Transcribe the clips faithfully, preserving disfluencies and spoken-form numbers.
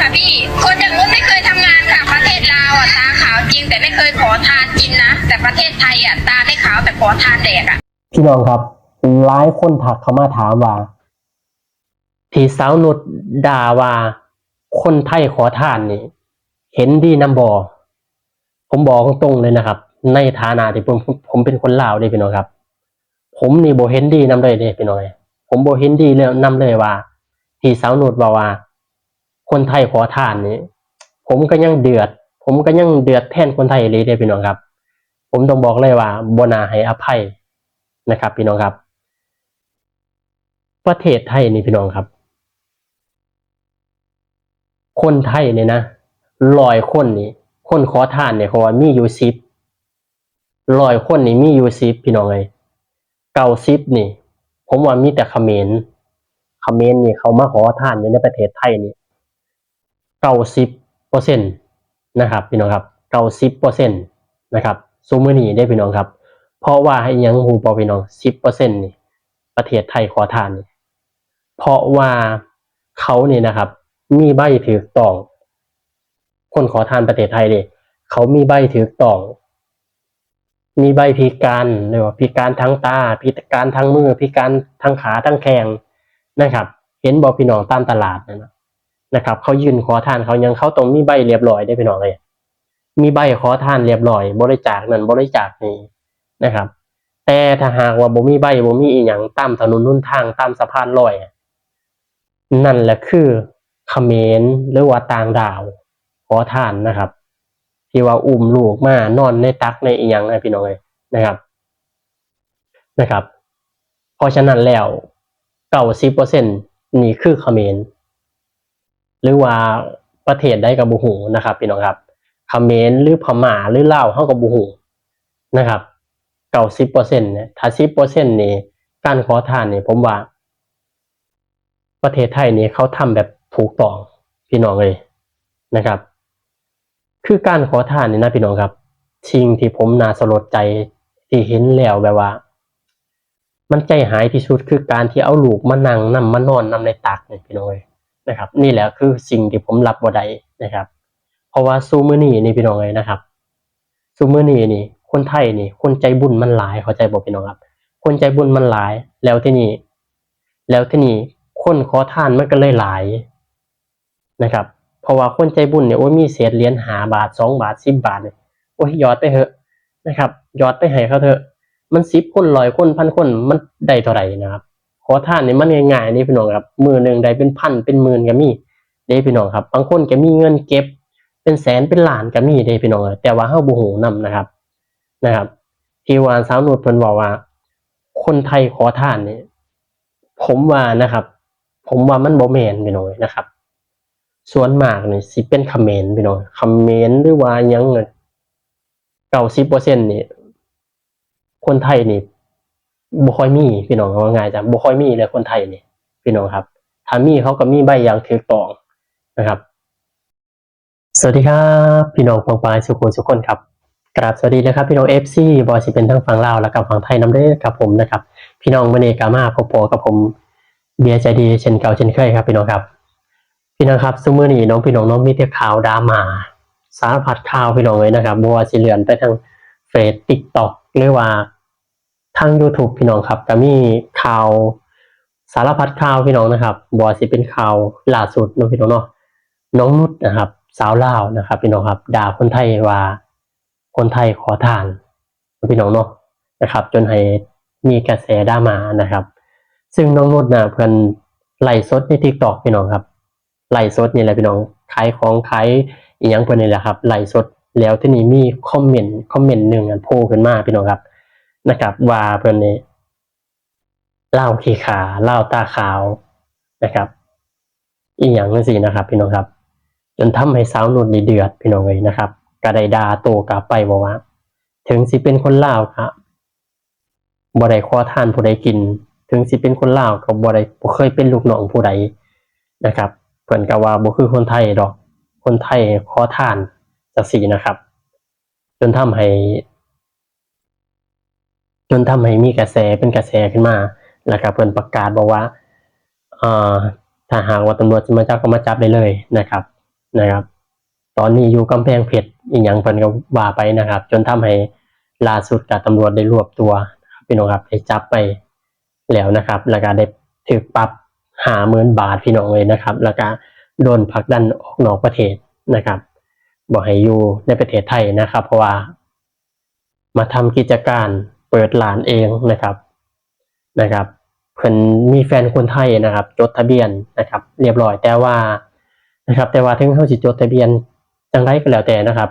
ค่ะพี่ คนอย่างนุชไม่เคยทำงานค่ะ ประเทศลาวอ่ะตาขาวจริงแต่ไม่เคยขอทานกินนะ แต่ประเทศไทยอ่ะตาไม่ขาวแต่ขอทานแดกอ่ะ พี่น้องครับ หลายคนทักเข้ามาถามว่า ที่สาวนุชด่าว่าคนไทยขอทานนี่ เห็นดีนำบ่ ผมบอกตรงๆเลยนะครับ ในฐานะที่ผมผมเป็นคนลาวเด้พี่น้องครับ ผมนี่บ่เห็นดีนำเลยเด้พี่น้องเอ้ย ผมบ่เห็นดีเลยนำเลยว่า ที่สาวนุชว่าว่า คนไทยขอทานนี่ ผมก็ยังเดือด ผมก็ยังเดือดแทนคนไทยเลยเด้พี่น้องครับ ผมต้องบอกเลยว่าบ่น่าให้อภัยนะครับ พี่น้องครับ ประเทศไทยนี่พี่น้องครับ คนไทยเนี่ยนะร้อยคนนี่ คนขอทานเนี่ยเขาว่ามีอยู่สิบ ร้อยคนนี่มีอยู่สิบพี่น้องเอ้ย เก้าสิบนี่ ผมว่ามีแต่เขมร เขมรนี่เขามาขอทานอยู่ในประเทศไทยนี่ เก้าสิบเปอร์เซ็นต์นะครับ พี่น้องครับ เก้าสิบเปอร์เซ็นต์นะครับ ซุมื้อนี้เด้พี่น้องครับ เพราะว่าอิหยังฮู้บ่พี่น้อง สิบเปอร์เซ็นต์นี่ ประเทศไทยขอทานนี่ เพราะว่าเขานี่นะครับ มีใบถูกต้อง คนขอทานประเทศไทยนี่ เขามีใบถูกต้อง มีใบพิการ หรือว่าพิการทางตา พิการทางมือ พิการทางขาทางแข้งนะครับ เห็นบ่พี่น้องตามตลาดนั่นนะนะครับ เขายื่นขอทานเขาหยัง เขาต้องมีใบเรียบร้อยเด้พี่น้องเอ้ย มีใบขอทานเรียบร้อย บริจาคนั่นบริจาคนี่นะครับ แต่ถ้าหากว่าบ่มีใบ บ่มีอีหยังตามถนนหนทาง ตามสะพานลอย นั่นแหละคือเขมรหรือว่าต่างด้าวขอทานนะครับ ที่ว่าอุ้มลูกมานอนในตักในอีหยังนะพี่น้องเอ้ยนะครับ นะครับ เพราะฉะนั้นแล้ว เก้าสิบเปอร์เซ็นต์นี่คือเขมร หรือว่าประเทศใดก็บ่ฮู้นะครับ พี่น้องครับ เขมรหรือพม่าหรือลาวเฮาก็บ่ฮู้นะครับ เก้าสิบเปอร์เซ็นต์เนี่ย ถ้าสิบเปอร์เซ็นต์นี่ การขอทานนี่ ผมว่า ประเทศไทยนี่เขาทำแบบถูกต้องพี่น้องเอ้ยนะครับ คือการขอทานนี่นะพี่น้องครับ สิ่งที่ผมน่าสลดใจที่เห็นแล้วแบบว่า มันใจหายที่สุดคือการที่เอาลูกมานั่งนำมานอนนำในตักนี่พี่น้องเอ้ยนะครับ นี่แหละคือสิ่งที่ผมรับบ่ได้นะครับ เพราะว่าซุมื้อนี้นี่พี่น้องเอ้ยนะครับ ซุมื้อนี้นี่ คนไทยนี่ คนใจบุญมันหลาย เข้าใจบ่พี่น้องครับ คนใจบุญมันหลาย แล้วทีนี้ แล้วทีนี้คนขอทานมันก็เลยหลายนะครับ เพราะว่าคนใจบุญเนี่ย โอ้ย มีเศษเหรียญห้าบาท สองบาท สิบบาทเนี่ย โอ้ย หยอดไปเถอะนะครับ หยอดไปให้เขาเถอะ มันสิบคน ร้อยคน พันคน มันได้เท่าใดนะครับ ขอทานนี่มันง่ายๆนี่พี่น้องครับ มื้อหนึ่งได้เป็นพันเป็นหมื่นก็มีเด้พี่น้องครับ บางคนก็มีเงินเก็บเป็นแสนเป็นล้านก็มีเด้พี่น้อง แต่ว่าเฮาบ่ฮู้นำนะครับ นะครับ ที่ว่าสาวนุชเพิ่นเว้าว่า คนไทยขอทานนี่ ผมว่านะครับ ผมว่ามันบ่แม่นพี่น้องนะครับ ส่วนมากนี่สิเป็นเขมรพี่น้อง เขมรหรือว่าหยัง เก้าสิบเปอร์เซ็นต์นี่ คนไทยนี่บ่ค่อยมีพี่น้อง ว่าง่ายจ้ะ บ่ค่อยมีเลยคนไทยนี่พี่น้องครับ ถ้ามีเขาก็มีใบอย่างถูกต้องนะครับ สวัสดีครับ พี่น้องปองปายสุขุมสุขคนครับ กราบสวัสดีนะครับ พี่น้อง เอฟซี บ่ว่าสิเป็นทั้งฝั่งลาวและกับฝั่งไทยนำเด้อครับผมนะครับ พี่น้องมื้อนี้ก็มาพบปะกับผมเบียร์ใจดีเช่นเก่าเช่นเคยครับพี่น้องครับ พี่น้องครับ ซุมื้อนี้เนาะพี่น้องเนาะ มีแต่ข่าวดราม่าสารพัดข่าวพี่น้องเอ้ยนะครับ บ่ว่าสิเลื่อนไปทางเฟซ ติ๊กต็อก หรือว่าทางยูทูบพี่น้องครับ ก็มีข่าวสารพัดข่าวพี่น้องนะครับ บ่ว่าสิเป็นข่าวล่าสุดเนาะพี่น้องเนาะ น้องนุชนะครับ สาวลาวนะครับ พี่น้องครับ ด่าคนไทยว่าคนไทยขอทาน พี่น้องเนาะนะครับ จนให้มีกระแสดราม่านะครับ ซึ่งน้องนุชนะเพิ่นไลฟ์สดในติ๊กต็อกพี่น้องครับ ไลฟ์สดนี่แหละพี่น้อง ขายของขายอีหยังเพิ่นนี่แหละครับ ไลฟ์สด แล้วทีนี้มีคอมเมนต์ คอมเมนต์หนึ่งอะโผล่ขึ้นมาพี่น้องครับ นะครับ ว่าเพิ่นนี่ลาวขี้ข้า ลาวตาขาวนะครับ อีหยังจั่งซี้นะครับ พี่น้องครับ จนทำให้สาวนุชนี่เดือดพี่น้องเอ้ยนะครับ ก็ได้ด่าโต้กลับไปบอกว่า ถึงสิเป็นคนลาวก็บ่ได้ขอทานผู้ใดกิน ถึงสิเป็นคนลาวก็บ่ได้ บ่เคยเป็นลูกน้องผู้ใดนะครับ เพิ่นก็ว่าบ่คือคนไทยดอก คนไทยขอทานจั่งซี้นะครับ จนทำให้ จนทำให้มีกระแสเป็นกระแสขึ้นมา แล้วก็เพิ่นประกาศบอกว่า เอ่อ ถ้าหากว่าตำรวจสิมาจับก็มาจับได้เลยนะครับ นะครับ ตอนนี้อยู่กำแพงเพชรอีหยังเพิ่นก็ว่าไปนะครับ จนทำให้ล่าสุดก็ตำรวจได้รวบตัวนะครับพี่น้องครับ ได้จับไปแล้วนะครับ แล้วก็ได้ถูกปรับห้าหมื่นบาทพี่น้องเลยนะครับ แล้วก็โดนผลักดันออกนอกประเทศนะครับ บ่ให้อยู่ในประเทศไทยนะครับ เพราะว่ามาทำกิจการเปิดร้านเองนะครับ นะครับ เพิ่นมีแฟนคนไทยนะครับ จดทะเบียนนะครับ เรียบร้อย แต่ว่านะครับ แต่ว่าถึงเฮาสิจดทะเบียนจั่งใดก็แล้วแต่นะครับ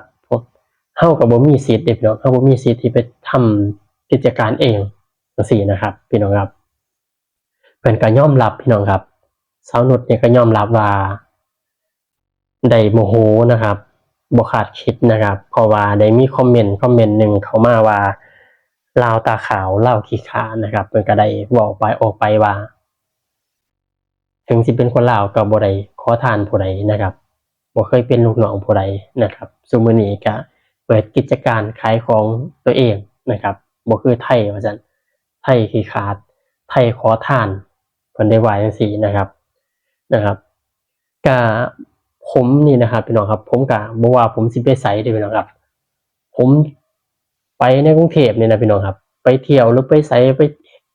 เฮาก็บ่มีสิทธิ์เด้พี่น้อง เฮาบ่มีสิทธิ์ที่ไปทำกิจการเองจั่งซี้นะครับ พี่น้องครับ เพิ่นก็ยอมรับพี่น้องครับ สาวนุชเนี่ยก็ยอมรับว่า ได้โมโหนะครับ บ่คาดคิดนะครับ เพราะว่าได้มีคอมเมนต์คอมเมนต์หนึ่งเข้ามาว่า ลาวตาขาว ลาวขี้ข้านนะครับ เพิ่นก็ได้เว้าไป ออกไปว่า ถึงสิเป็นคนลาวก็บ่ได้ขอทานผู้ใดนะครับ บ่เคยเป็นลูกน้องผู้ใดนะครับ ซุมื้อนี้ก็เปิดกิจการขายของตัวเองนะครับ บ่คือไทยว่าซั่น ไทยขี้ข้าน ไทยขอทาน เพิ่นได้ว่าจั่งซี้นะครับ นะครับ ก็ผมนี่นะครับพี่น้องครับ ผมก็บ่ว่าผมสิไปไสเด้อพี่น้องครับ ผมไปในกรุงเทพฯนี่นะพี่น้องครับ ไปเที่ยวหรือไปไสไป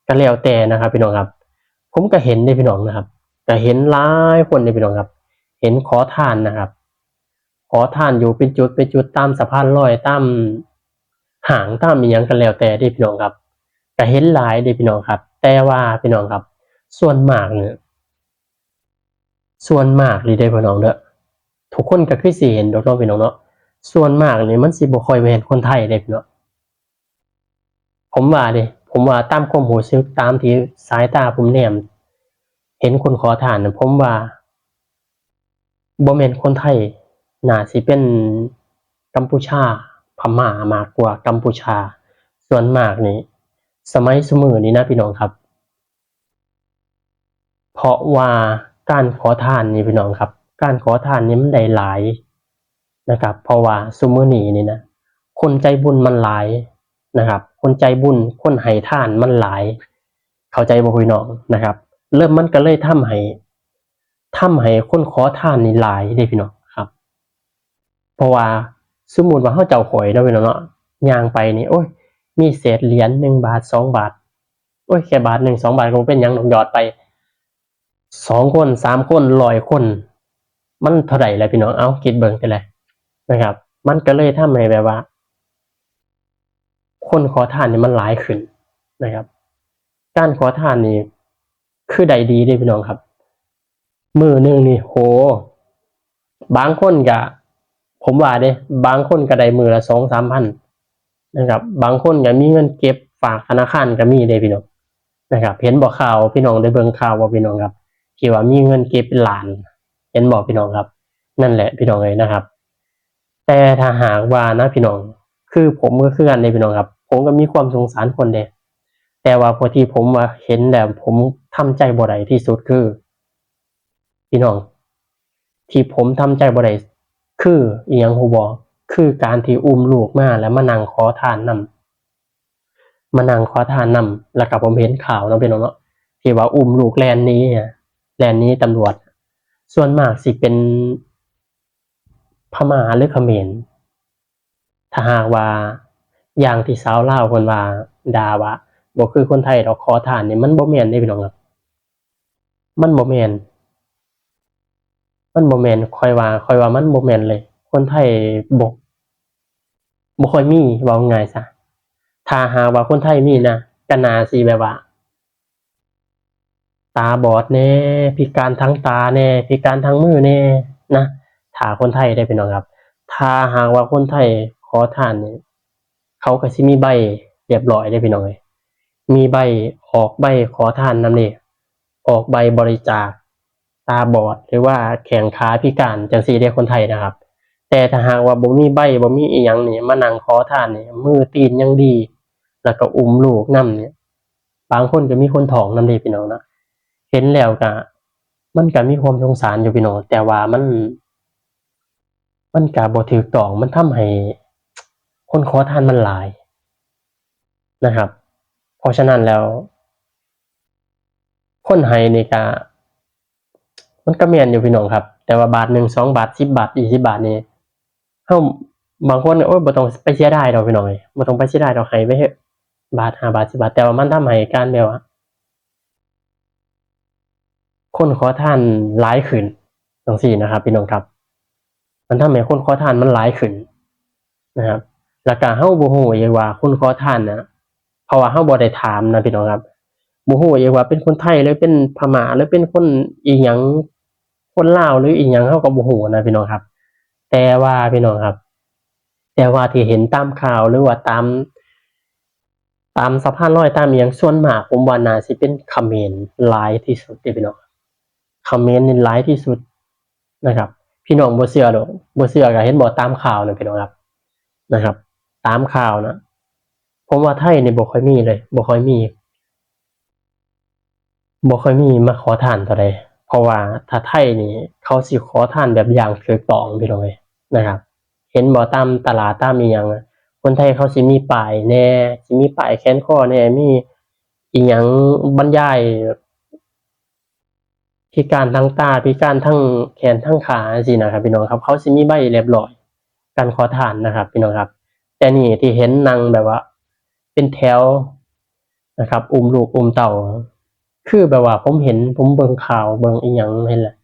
ก็แล้วแต่นะครับพี่น้องครับ ผมก็เห็นเด้อพี่น้องนะครับ ก็เห็นหลายคนเด้อพี่น้องครับ เห็นขอทานนะครับ ขอทานอยู่เป็นจุดเป็นจุดตามสะพานลอย ตามห้าง ตามอิหยังก็แล้วแต่เด้อพี่น้องครับ ก็เห็นหลายเด้อพี่น้องครับ แต่ว่าพี่น้องครับ ส่วนมากเนี่ย ส่วนมากนี่เด้อพี่น้องเด้อ ทุกคนก็คือสิเห็นดอกเนาะพี่น้องเนาะ ส่วนมากนี่มันสิบ่ค่อยแม่นคนไทยเด้อพี่น้อง ผมว่าเด้ ผมว่าตามความรู้สึก ตามที่สายตาผมแนม เห็นคนขอทานน่ะ ผมว่าบ่แม่นคนไทย น่าสิเป็นกัมพูชา พม่ามากกว่ากัมพูชา ส่วนมากนี่ สมัยซุมื้อนี้นะพี่น้องครับ เพราะว่าการขอทานนี่พี่น้องครับ การขอทานนี่มันได้หลายนะครับ เพราะว่าซุมื้อนี้นี่นะ คนใจบุญมันหลายนะครับ คนใจบุญ คนให้ทานมันหลาย เข้าใจบ่พี่น้องนะครับ เริ่มมันก็เลยทำให้ ทำให้คนขอทานนี่หลายเด้พี่น้องครับ เพราะว่าสมมุติว่าเฮาเจ้าข่อยเนาะพี่น้องเนาะ ย่างไปนี่ โอ้ย มีเศษเหรียญหนึ่งบาท สองบาท โอ้ย แค่บาทหนึ่ง สองบาทก็บ่เป็นหยังดอก หยอดไป สองคน สามคน ร้อยคน มันเท่าใดล่ะพี่น้อง เอ้า คิดเบิ่งแต่ละนะครับ มันก็เลยทำให้แบบว่า คนขอทานนี่มันหลายขึ้นนะครับ การขอทานนี่คือได้ดีเด้พี่น้องครับ มื้อหนึ่งนี่ โห บางคนก็ ผมว่าเด้ บางคนก็ได้มื้อละสองสามพันนะครับ บางคนก็มีเงินเก็บฝากธนาคารก็มีเด้พี่น้องนะครับ เห็นบ่ข่าว พี่น้องได้เบิ่งข่าวบ่พี่น้องครับ ที่ว่ามีเงินเก็บเป็นล้าน เห็นบ่พี่น้องครับ นั่นแหละพี่น้องเอ้ยนะครับ แต่ถ้าหากว่านะพี่น้อง คือผมก็คือกันเด้พี่น้องครับ ผมก็มีความสงสารคนเด้ แต่ว่าพวกที่ผมว่าเห็นแล้วผมทำใจบ่ได้ที่สุดคือ พี่น้อง ที่ผมทำใจบ่ได้คืออีหยังฮู้บ่ คือการที่อุ้มลูกมาแล้วมานั่งขอทานนำ มานั่งขอทานนำ แล้วก็ผมเห็นข่าวเนาะพี่น้องเนาะ ที่ว่าอุ้มลูกแล่นหนีอะ แล่นหนีตำรวจ ส่วนมากสิเป็นพม่าหรือเขมร ถ้าหากว่าอย่างที่สาวลาวเพิ่นว่า ด่าว่าบ่คือคนไทยดอกขอทานนี่ มันบ่แม่นเด้พี่น้องครับ มันบ่แม่น มันบ่แม่น ข้อยว่า ข้อยว่ามันบ่แม่นเลย คนไทยบ่ บ่ค่อยมี เว้าง่ายซะ ถ้าหากว่าคนไทยมีนะ ก็น่าสิแบบว่า ตาบอดแน่ พิการทางตาแน่ พิการทางมือแน่นะ ถ้าคนไทยเด้พี่น้องครับ ถ้าหากว่าคนไทยขอทานนี่ เขาก็สิมีใบเรียบร้อยเด้พี่น้องเอ้ย มีใบ ออกใบขอทานนำเด้ ออกใบบริจาค ตาบอด หรือว่าแข้งขาพิการจั่งซี้เด้คนไทยนะครับ แต่ถ้าหากว่าบ่มีใบ บ่มีอิหยังนี่ มานั่งขอทานนี่ มือตีนยังดี แล้วก็อุ้มลูกนำนี่ บางคนก็มีคนท้องนำเด้พี่น้องเนาะ เห็นแล้วก็ มันก็มีความสงสารอยู่พี่น้อง แต่ว่ามัน มันก็บ่ถูกต้อง มันทำให้คนขอทานมันหลายนะครับ เพราะฉะนั้นแล้ว คนให้นี่ก็ มันก็แม่นอยู่พี่น้องครับ แต่ แต่ว่าบาทหนึ่ง สองบาท สิบบาท ยี่สิบบาทนี่ เฮา บางคน โอ้ย บ่ต้องไปเสียดายดอกพี่น้องเอ้ย บ่ต้องไปเสียดายดอก ให้ไปเถอะ บาท ห้าบาท สิบบาท แต่ว่ามันทำให้การแบบว่า คนขอทานหลายขึ้นจังซี้นะครับ พี่น้องครับ มันทำให้คนขอทานมันหลายขึ้นนะครับ แล้วก็เฮาบ่ฮู้อีกว่าคนขอทานน่ะ เพราะว่าเฮาบ่ได้ถามนะพี่น้องครับ บ่ฮู้อีกว่าเป็นคนไทยหรือเป็นพม่าหรือเป็นคนอีหยัง คนลาวหรืออีหยัง เฮาก็บ่ฮู้นะพี่น้องครับ แต่ว่าพี่น้องครับ แต่ว่าที่เห็นตามข่าวหรือว่าตาม ตามสะพานลอยตามอีหยัง ส่วนมากผมว่าน่าสิเป็นเขมรหลายที่สุดเด้พี่น้อง เขมรนี่หลายที่สุดนะครับ พี่น้องบ่เชื่อดอก บ่เชื่อก็เห็นบ่ตามข่าวนะพี่น้องครับ นะครับ ตามข่าวนะ ผมว่าไทยนี่บ่ค่อยมีเลย บ่ค่อยมี บ่ค่อยมีมาขอทานเท่าใด เพราะว่าถ้าไทยนี่เขาสิขอทานแบบอย่างถูกต้องพี่น้องเอ้ยนะครับ เห็นบ่ตามตลาดตามอีหยังอะ คนไทยเขาสิมีป้ายแหน่ สิมีป้ายแขวนคอแหน่ มีอีหยังบรรยาย พิการทางตา พิการทางแขนทางขาจังซี้นะครับพี่น้องครับ เขาสิมีใบเรียบร้อย การขอทานนะครับพี่น้องครับ แต่นี่ที่เห็นนั่งแบบว่าเป็นแถวนะครับ อุ้มลูกอุ้มเต้า คือแบบว่าผมเห็น ผมเบิ่งข่าวเบิ่งอีหยังเห็นแหละ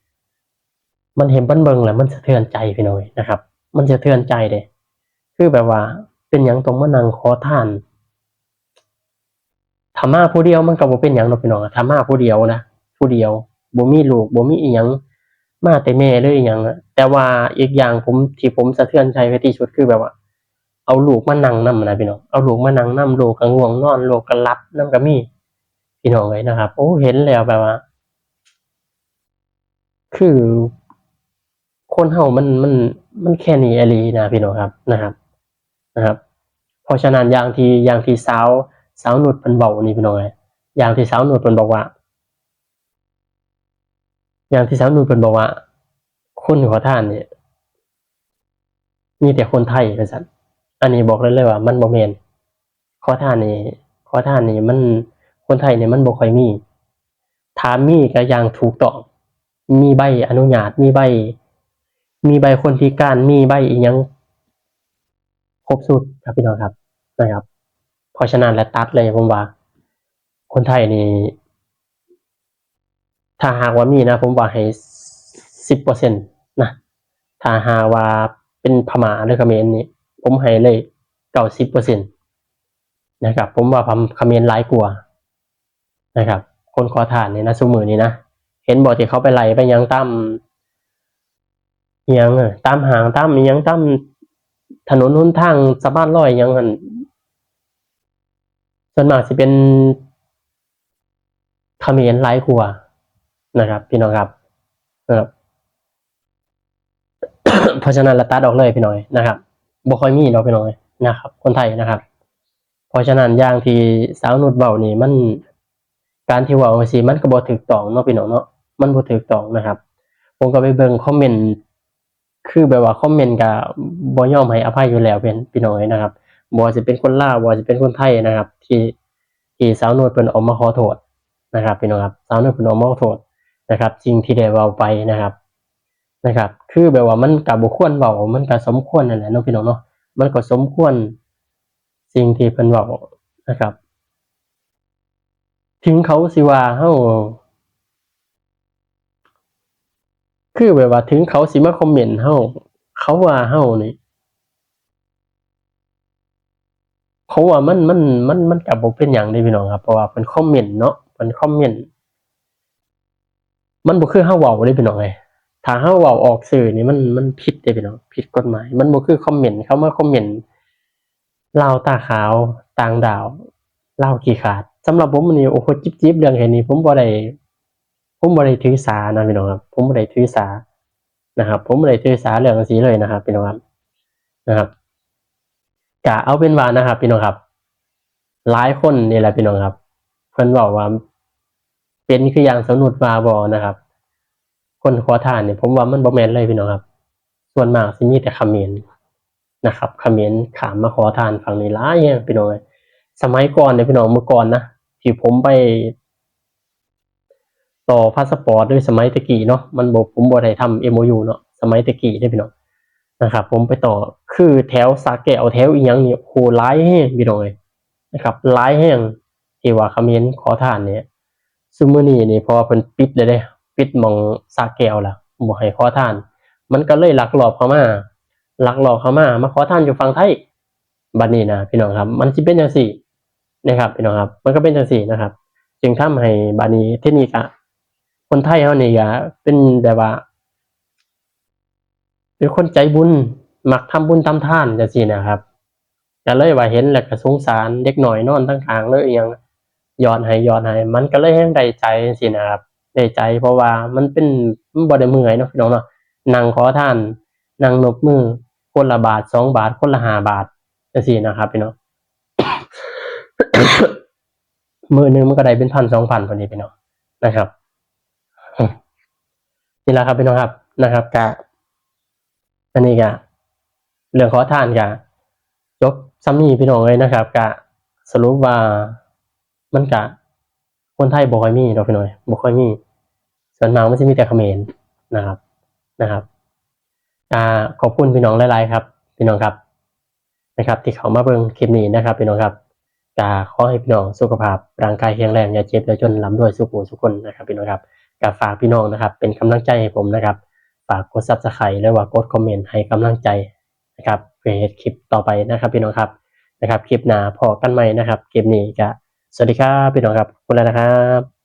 มันเห็น มันเบิ่งแล้วมันสะเทือนใจพี่น้องเอ้ยนะครับ มันสะเทือนใจเด้ คือแบบว่าเป็นหยังต้องมานั่งขอทาน ถ้ามาผู้เดียวมันก็บ่เป็นหยังดอกพี่น้อง ถ้ามาผู้เดียวนะ ผู้เดียว บ่มีลูก บ่มีอีหยัง มาแต่แม่หรืออีหยังอะ แต่ว่าอีกอย่างผม ที่ผมสะเทือนใจที่สุดคือแบบว่า เอาลูกมานั่งนำนะพี่น้อง เอาลูกมานั่งนำ ลูกก็ง่วงนอน ลูกก็หลับนำก็มี พี่น้องเอ้ยนะครับ โอ้ เห็นแล้วแบบว่า คือคนเฮามัน มัน มันแค่นี้อีหลีนะพี่น้องครับ นะครับ นะครับ เพราะฉะนั้นอย่างที่ อย่างที่สาว สาวนุชเพิ่นเว้านี่พี่น้องเอ้ย อย่างที่สาวนุชเพิ่นบอกว่า อย่างที่สาวนุชเพิ่นบอกว่า คนขอทานนี่ มีแต่คนไทยว่าซั่น อันนี้บอกได้เลยว่ามันบ่แม่น ขอทานนี่ ขอทานนี่มัน คนไทยนี่มันบ่ค่อยมี ถ้ามีก็อย่างถูกต้อง มีใบอนุญาต มีใบ มีใบคนพิการ มีใบอีหยัง ครบชุดครับพี่น้องครับ นะครับ เพราะฉะนั้นแล้วตัดเลยผมว่า คนไทยนี่ ถ้าหากว่ามีนะ ผมว่าให้สิบเปอร์เซ็นต์นะ ถ้าหากว่าเป็นพม่าหรือเขมรนี่ ผมให้เลยเก้าสิบเปอร์เซ็นต์นะครับ ผมว่าพม- เขมรหลายกว่านะครับ คนขอทานนี่นะ ซุมื้อนี้นะ เห็นบ่ที่เขาไปไล่ไปหยังตาม อิหยังอะ ตามห้าง ตามอิหยัง ตามถนนหนทาง สะพานลอยอิหยังหั่น ส่วนมากสิเป็นเขมรหลายกว่านะครับ พี่น้องครับ ครับ เพราะฉะนั้นละตัดออกเลยพี่น้องนะครับ บ่ค่อยมีดอกพี่น้องนะครับ คนไทยนะครับ เพราะฉะนั้นอย่างที่สาวนุชเว้านี่มัน การที่เว้าจั่งซี้มันก็บ่ถูกต้องเนาะพี่น้องเนาะ มันบ่ถูกต้องนะครับ ผมก็ไปเบิ่งคอมเมนต์ คือแบบว่าคอมเมนต์ก็บ่ยอมให้อภัยอยู่แล้ว พี่ พี่น้องเอ้ยนะครับ บ่ว่าสิเป็นคนลาว บ่ว่าสิเป็นคนไทยนะครับ ที่ ที่สาวนุชเพิ่นออกมาขอโทษนะครับ พี่น้องครับ สาวนุชเพิ่นออกมาขอโทษนะครับ สิ่งที่ได้เว้าไปนะครับ นะครับ คือแบบว่ามันก็บ่ควรเว้า มันก็สมควรนั่นแหละเนาะพี่น้องเนาะ มันก็สมควร สิ่งที่เพิ่นเว้านะครับ ถึงเขาสิว่าเฮา คือแบบว่าถึงเขาสิมาคอมเมนต์เฮา เขาว่าเฮานี่ เพราะว่ามัน มัน มัน มันก็บ่เป็นหยังเด้พี่น้องครับ เพราะว่าเพิ่นคอมเมนต์เนาะ เพิ่นคอมเมนต์ มันบ่คือเฮาเว้าเด้พี่น้องเอ้ย ถ้าเฮาเว้าออกสื่อนี่มัน มันผิดเด้พี่น้อง ผิดกฎหมาย มันบ่คือคอมเมนต์ เขามาคอมเมนต์ ลาวตาขาว ต่างด้าว ลาวขี้ขลาด สำหรับผมนี่ โอ้โห จิบๆ เรื่องแค่นี้ ผมบ่ได้ ผมบ่ได้ถือสานะพี่น้องครับ ผมบ่ได้ถือสานะครับ ผมบ่ได้ถือสาเรื่องจั่งซี้เลยนะครับ พี่น้องครับ นะครับ ก็เอาเป็นว่านะครับ พี่น้องครับ หลายคนนี่แหละพี่น้องครับ เพิ่นเว้าว่า เป็นคืออย่างสาวนุชว่าบ่นะครับ คนขอทานนี่ ผมว่ามันบ่แม่นเลยพี่น้องครับ ส่วนมากสิมีแต่เขมรนะครับ เขมรข้ามมาขอทานฝั่งนี้หลายแฮงพี่น้องเอ้ย สมัยก่อนเนี่ยพี่น้อง เมื่อก่อนนะ ที่ผมไป ต่อพาสปอร์ตด้วยสมัยตะกี้เนาะ มันบ่ ผมบ่ได้ทำ เอ็ม โอ ยู เนาะ สมัยตะกี้เด้อพี่น้อง นะครับ ผมไปต่อ คือแถวสระแก้ว แถวอีหยังนี่ โอ้โห หลายแฮงพี่น้องเอ้ย นะครับ หลายแฮง ที่ว่าเขมรขอทานเนี่ย ซุมื้อนี้นี่ เพราะว่าเพิ่นปิดแล้วเด้ ปิดหม่องสระแก้วแล้ว บ่ให้ขอทาน มันก็เลยลักลอบเข้ามา ลักลอบเข้ามา มาขอทานอยู่ฝั่งไทย บัดนี้นะพี่น้องครับ มันสิเป็นจั่งซี้นะครับ พี่น้องครับ มันก็เป็นจั่งซี้นะครับ จึงทำให้บัดนี้ ทีนี้ก็คนไทยเฮานี่ก็เป็นแบบว่า เป็นคนใจบุญ มักทำบุญทำทานจั่งซี้นะครับ ก็เลยว่าเห็นแล้วก็สงสารเด็กน้อยนอนข้างๆ เลยอิหยัง หยอดให้ หยอดให้ มันก็เลยแฮงได้ใจจั่งซี้นะครับ ได้ใจ เพราะว่ามันเป็น มันบ่ได้เมื่อยเนาะพี่น้องเนาะ นั่งขอทาน นั่งนบมือ คนละบาท สองบาท คนละห้าบาท จั่งซี้นะครับพี่น้อง มื้อหนึ่งมันก็ได้เป็นพัน สองพัน พอดีพี่น้องนะครับ นี่แหละครับพี่น้องครับ นะครับ กะ อันนี้กะ เรื่องขอทานกะ จบส่ำนี้พี่น้องเอ้ยนะครับ กะ สรุปว่า มันกะ คนไทยบ่ค่อยมีดอกพี่น้อง บ่ค่อยมี ส่วนมากมันสิมีแต่เขมรนะครับ นะครับ อ่า ขอบคุณพี่น้องหลายๆ ครับ พี่น้องครับ นะครับ ที่เข้ามาเบิ่งคลิปนี้นะครับ พี่น้องครับ กะขอให้พี่น้องสุขภาพร่างกายแข็งแรง อย่าเจ็บอย่าจน ร่ำรวยสู่ผู้สู่คนนะครับ พี่น้องครับ กะฝากพี่น้องนะครับ เป็นกำลังใจให้ผมนะครับ ฝากกด Subscribe หรือว่ากดคอมเมนต์ให้กำลังใจนะครับ เพื่อเฮ็ดคลิปต่อไปนะครับ พี่น้องครับ นะครับ คลิปหน้าพ้อกันใหม่นะครับ คลิปนี้กะ สวัสดีครับ พี่น้องครับ ขอบคุณแล้วนะครับ